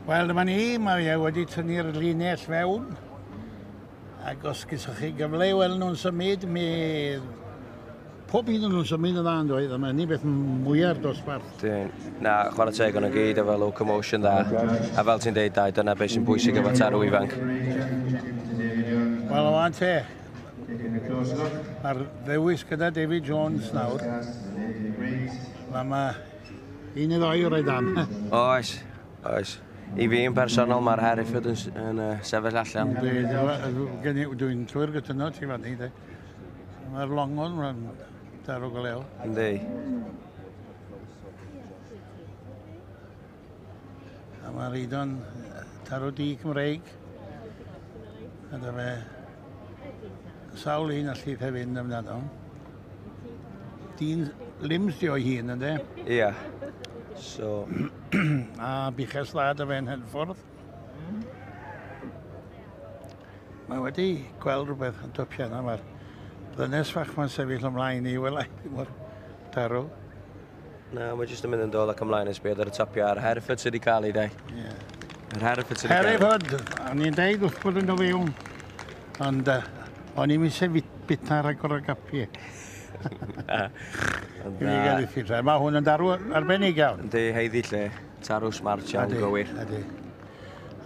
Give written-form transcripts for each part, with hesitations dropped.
Wel, dyma ni, mae e wedi tynnu'r linell fewn. Ac os gysoch chi gyfle i weld nhw'n symud, mi... Pob un o'n nhw'n symud yn dda yn dweud, a mae hynny beth mwyaf dosbarth. Dyn, na, chwarae teg o'n nhw gyd efo locomotion dda. A fel ti'n deud, Dai, dyna beth sy'n bwysig efo tarw ifanc. Wel, o'n te, mae'r ddewis gyda David Jones nawr. Mae ma un i ddoi o'r dan. Oes, oes. I fi yn personol, mae'r Hereford yn, yn sefyll allan. Dwi'n llwyr gytuno ti fan ni, de. Mae'r longon yn darw go lew. Yndi. A mae'r Eidon tarw di Cymreig. A dyma fe sawl un allith hefyd fynd amdano. Dyn lims di o'i hun, ynddo? Ia. So... A buches dda dy fe'n henffordd. Mae wedi gweld rhywbeth yn dopio yna. Mae'r ddynes fach ma'n sefyll ymlaen i wela i ddim o'r tarw. Na, mae jyst yn mynd yn dod ac ymlaen yn sbio ar y topio a'r Hereford sydd wedi cael ei dau. Yeah. Yr Hereford sydd wedi cael ei. Hereford, o'n i'n deud wrth bod yn o fewn. Ond o'n i'n eisiau bita rhagor o gapi. Ond I fi gael ei ffiltra. Mae hwn yn darw arbennig iawn. Yndi, heiddi lle. Tarw smart iawn gywir. Ydy.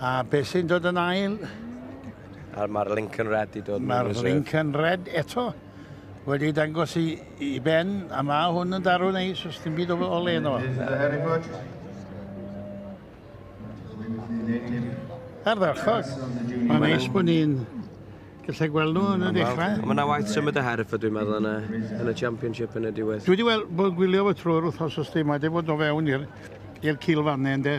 A beth sy'n dod yn ail? A mae'r Lincoln Red i dod. Mae'r Lincoln Red eto wedi dangos i, i ben, a mae hwn yn darw neis, os dim byd o, o le yno. Ardderchog. Mae'n neis bod ni'n gallu gweld nhw yn y dechrau. Mae yna waith symud y Hereford, dwi'n meddwl, yn y, yn y Championship yn y diwedd. Dwi wedi weld bod gwylio fo trwy'r wythnos os di, mae wedi bod o fewn i'r i'r cilfannau ynddo.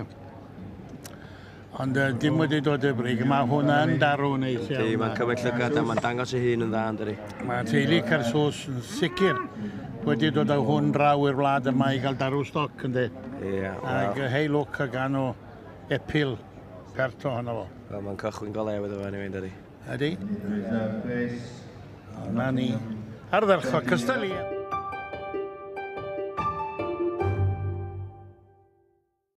Ond dim wedi dod i'r brig, mae hwnna'n darw neis iawn. Yndi, mae'n cymryd llygad a mae'n dangos ei hun yn dda, ynddi. Mae teulu Caersws yn sicr wedi dod â hwn draw i'r wlad yma i gael darw stoc, ynddi. Ie, Ac hei lwc a gan o epil pert ohono fo. Wel, mae'n cychwyn go lew iddo fo, anyway, ynddi. Ydy? O, na ni. Ardderchog, cystadlu.